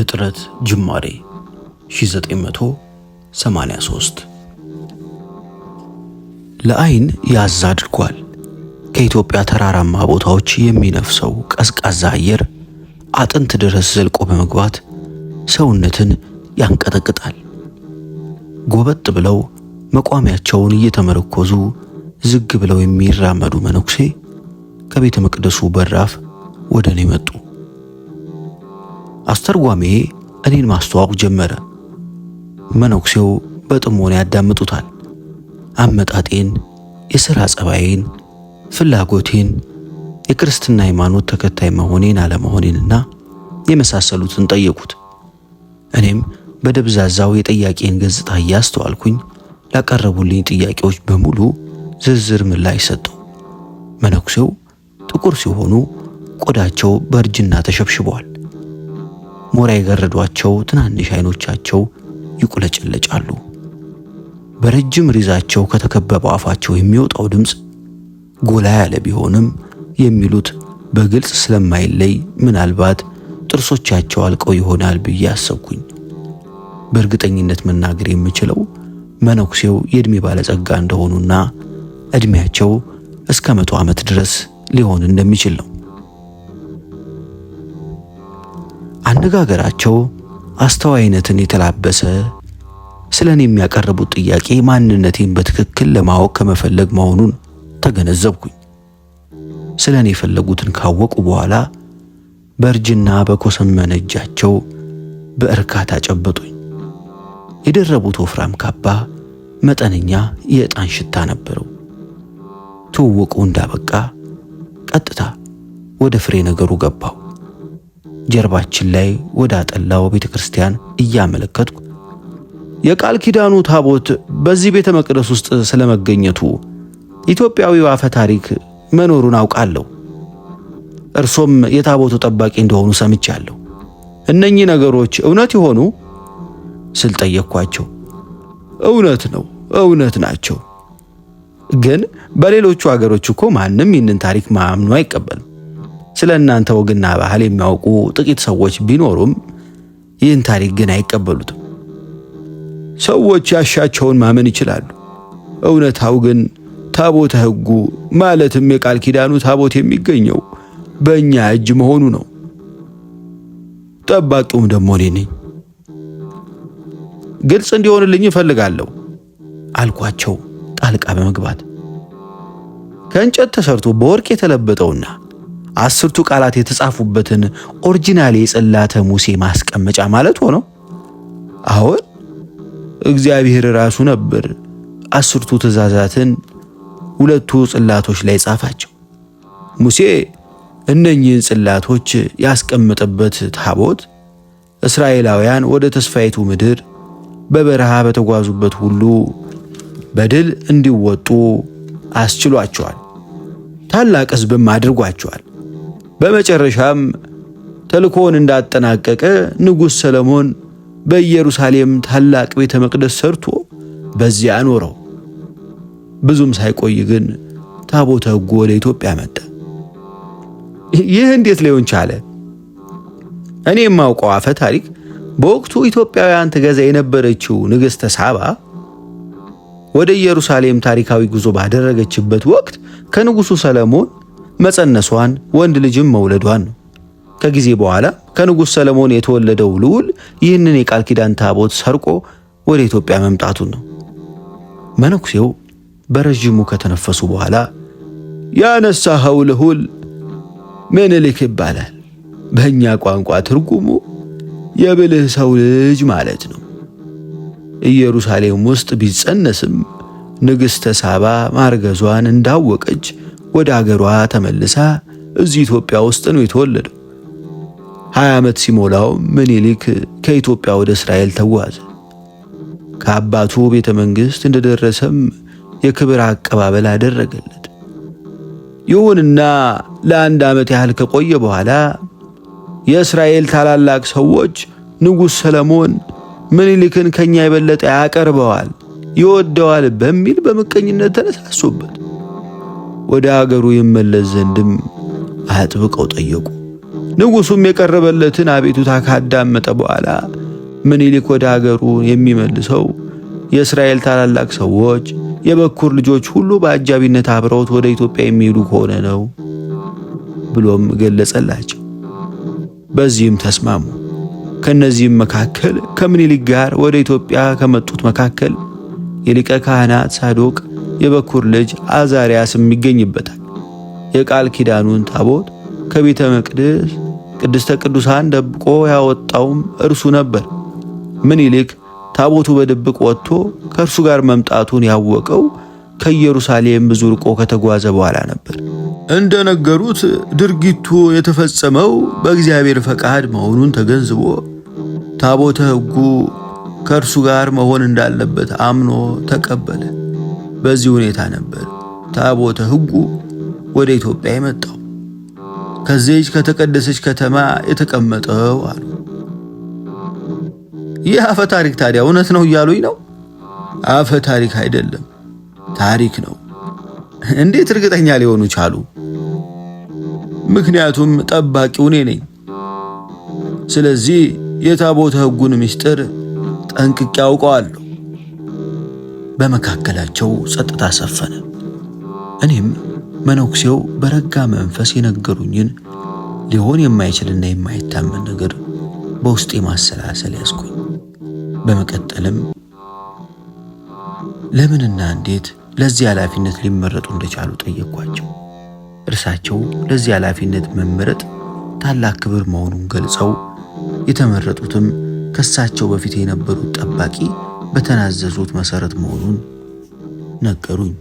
የጥረት ጅማሬ 1983። ለአይን ያዝ አድርጓል። ከኢትዮጵያ ተራራማ ቦታዎች የሚነፍሰው ቀዝቃዛ አየር አጥንት ድረስ ዘልቆ በመግባት ሰውነትን ያንቀጠቅጣል። ጎበጥ ብለው መቋሚያቸውን እየተመረኮዙ ዝግ ብለው የሚራመዱ መነኩሴ ከቤተ መቅደሱ በራፍ ወደ እኔ መጡ። አስተርጓሜ እኔን ማስተዋወቅ ጀመረ። መነኩሴው በጥሞና ያዳምጡታል። አመጣጤን፣ የሥራ ጸባዬን፣ ፍላጎቴን፣ የክርስትና ሃይማኖት ተከታይ መሆኔን አለመሆኔንና የመሳሰሉትን ጠየቁት። እኔም በደብዛዛው የጠያቄን ገጽታ እያስተዋልኩኝ ላቀረቡልኝ ጥያቄዎች በሙሉ ዝርዝር ምላሽ ሰጠው። መነኩሴው ጥቁር ሲሆኑ ቆዳቸው በእርጅና ተሸብሽበዋል። ሞራ የገረዷቸው ትናንሽ አይኖቻቸው ይቁለጨለጫሉ። በረጅም ሪዛቸው ከተከበበው አፋቸው የሚወጣው ድምፅ ጎላ ያለ ቢሆንም የሚሉት በግልጽ ስለማይለይ ምናልባት ጥርሶቻቸው አልቀው ይሆናል ብዬ አሰብኩኝ። በእርግጠኝነት መናገር የምችለው መነኩሴው የእድሜ ባለጸጋ እንደሆኑና እድሜያቸው እስከ 100 ዓመት ድረስ ሊሆን እንደሚችል ነው። አነጋገራቸው አስተዋይነትን የተላበሰ፣ ስለ እኔ የሚያቀርቡት ጥያቄ ማንነቴን በትክክል ለማወቅ ከመፈለግ መሆኑን ተገነዘብኩኝ። ስለ እኔ የፈለጉትን ካወቁ በኋላ በእርጅና በኮሰመነ እጃቸው በእርካታ ጨበጡኝ። የደረቡት ወፍራም ካባ መጠነኛ የዕጣን ሽታ ነበረው። ትውውቁ እንዳበቃ ቀጥታ ወደ ፍሬ ነገሩ ገባሁ። ጀርባችን ላይ ወደ አጠላው ቤተ ክርስቲያን እያመለከትኩ የቃል ኪዳኑ ታቦት በዚህ ቤተ መቅደስ ውስጥ ስለመገኘቱ ኢትዮጵያዊው አፈ ታሪክ መኖሩን አውቃለሁ። እርሶም የታቦቱ ጠባቂ እንደሆኑ ሰምቻለሁ። እነኚህ ነገሮች እውነት ይሆኑ ስል ጠየቅኳቸው። እውነት ነው፣ እውነት ናቸው። ግን በሌሎቹ አገሮች እኮ ማንም ይህንን ታሪክ ማምኑ አይቀበልም። ስለ እናንተ ወግና ባህል የሚያውቁ ጥቂት ሰዎች ቢኖሩም ይህን ታሪክ ግን አይቀበሉትም። ሰዎች ያሻቸውን ማመን ይችላሉ። እውነታው ግን ታቦተ ሕጉ ማለትም የቃል ኪዳኑ ታቦት የሚገኘው በእኛ እጅ መሆኑ ነው። ጠባቂውም ደግሞ እኔ ነኝ። ግልጽ እንዲሆንልኝ እፈልጋለሁ አልኳቸው ጣልቃ በመግባት። ከእንጨት ተሰርቶ በወርቅ የተለበጠውና 10ቱ ቃላት የተጻፉበትን original የጽላተ ሙሴ ማስቀመጫ ማለት ሆነው። አሁን እግዚአብሔር ራሱ ነበር 10ቱ ትእዛዛትን 2ቱ ጽላቶች ላይ ጻፋቸው። ሙሴ እነኚህን ጽላቶች ያስቀመጠበት ታቦት እስራኤላውያን ወደ ተስፋይቱ ምድር በበረሃ በተጓዙበት ሁሉ በድል እንዲወጡ አስችሏቸዋል። ታላቅ ሕዝብም አድርጓቸዋል። በመጨረሻም ተልኮውን እንዳጠናቀቀ ንጉሥ ሰለሞን በኢየሩሳሌም ታላቅ ቤተ መቅደስ ሰርቶ በዚያ አኖረው። ብዙም ሳይቆይ ግን ታቦተ ሕጉ ወደ ኢትዮጵያ መጣ። ይህ እንዴት ሊሆን ቻለ? እኔ የማውቀው አፈ ታሪክ በወቅቱ ኢትዮጵያውያን ትገዛ የነበረችው ንግሥተ ሳባ ወደ ኢየሩሳሌም ታሪካዊ ጉዞ ባደረገችበት ወቅት ከንጉሡ ሰለሞን መጸነሷን ወንድ ልጅም መውለዷን ነው። ከጊዜ በኋላ ከንጉሥ ሰለሞን የተወለደው ልዑል ይህንን የቃል ኪዳን ታቦት ሰርቆ ወደ ኢትዮጵያ መምጣቱን ነው። መነኩሴው በረዥሙ ከተነፈሱ በኋላ ያነሳኸው ልዑል ምኒልክ ይባላል። በእኛ ቋንቋ ትርጉሙ የብልህ ሰው ልጅ ማለት ነው። ኢየሩሳሌም ውስጥ ቢጸነስም ንግሥተ ሳባ ማርገዟን እንዳወቀች ወደ አገሯ ተመልሳ እዚህ ኢትዮጵያ ውስጥ ነው የተወለደው። 20 ዓመት ሲሞላው ምኒልክ ከኢትዮጵያ ወደ እስራኤል ተጓዘ። ከአባቱ ቤተ መንግሥት እንደደረሰም የክብር አቀባበል አደረገለት። ይሁንና ለ1 ዓመት ያህል ከቆየ በኋላ የእስራኤል ታላላቅ ሰዎች ንጉሥ ሰለሞን ምኒልክን ከኛ የበለጠ ያቀርበዋል፣ ይወደዋል በሚል በምቀኝነት ተነሳሱበት። ወደ አገሩ ይመለስ ዘንድም አጥብቀው ጠየቁ። ንጉሡም የቀረበለትን አቤቱታ ካዳመጠ በኋላ ምኒልክ ወደ አገሩ የሚመልሰው የእስራኤል ታላላቅ ሰዎች፣ የበኩር ልጆች ሁሉ በአጃቢነት አብረውት ወደ ኢትዮጵያ የሚሄዱ ከሆነ ነው ብሎም ገለጸላቸው። በዚህም ተስማሙ። ከነዚህም መካከል ከምኒልክ ጋር ወደ ኢትዮጵያ ከመጡት መካከል የሊቀ ካህናት ሳዶቅ የበኩር ልጅ አዛሪያስም ይገኝበታል። የቃል ኪዳኑን ታቦት ከቤተ መቅደስ ቅድስተ ቅዱሳን ደብቆ ያወጣውም እርሱ ነበር። ምኒልክ ታቦቱ በድብቅ ወጥቶ ከእርሱ ጋር መምጣቱን ያወቀው ከኢየሩሳሌም ብዙ ርቆ ከተጓዘ በኋላ ነበር። እንደነገሩት ድርጊቱ የተፈጸመው በእግዚአብሔር ፈቃድ መሆኑን ተገንዝቦ ታቦተ ሕጉ ከእርሱ ጋር መሆን እንዳለበት አምኖ ተቀበለ። በዚህ ሁኔታ ነበር ታቦተ ሕጉ ወደ ኢትዮጵያ የመጣው፣ ከዚህች ከተቀደሰች ከተማ የተቀመጠው አሉ። ይህ አፈ ታሪክ ታዲያ እውነት ነው እያሉኝ ነው? አፈ ታሪክ አይደለም፣ ታሪክ ነው። እንዴት እርግጠኛ ሊሆኑ ቻሉ? ምክንያቱም ጠባቂው እኔ ነኝ። ስለዚህ የታቦተ ሕጉን ምስጢር ጠንቅቄ አውቀዋለሁ። በመካከላቸው ጸጥታ ሰፈነ። እኔም መነኩሴው በረጋ መንፈስ የነገሩኝን ሊሆን የማይችልና የማይታመን ነገር በውስጤ ማሰላሰል ያዝኩኝ። በመቀጠልም ለምንና እንዴት ለዚህ ኃላፊነት ሊመረጡ እንደቻሉ ጠየኳቸው። እርሳቸው ለዚህ ኃላፊነት መመረጥ ታላቅ ክብር መሆኑን ገልጸው የተመረጡትም ከሳቸው በፊት የነበሩት ጠባቂ በተናዘዙት መሰረት መሆኑን ነገሩኝ።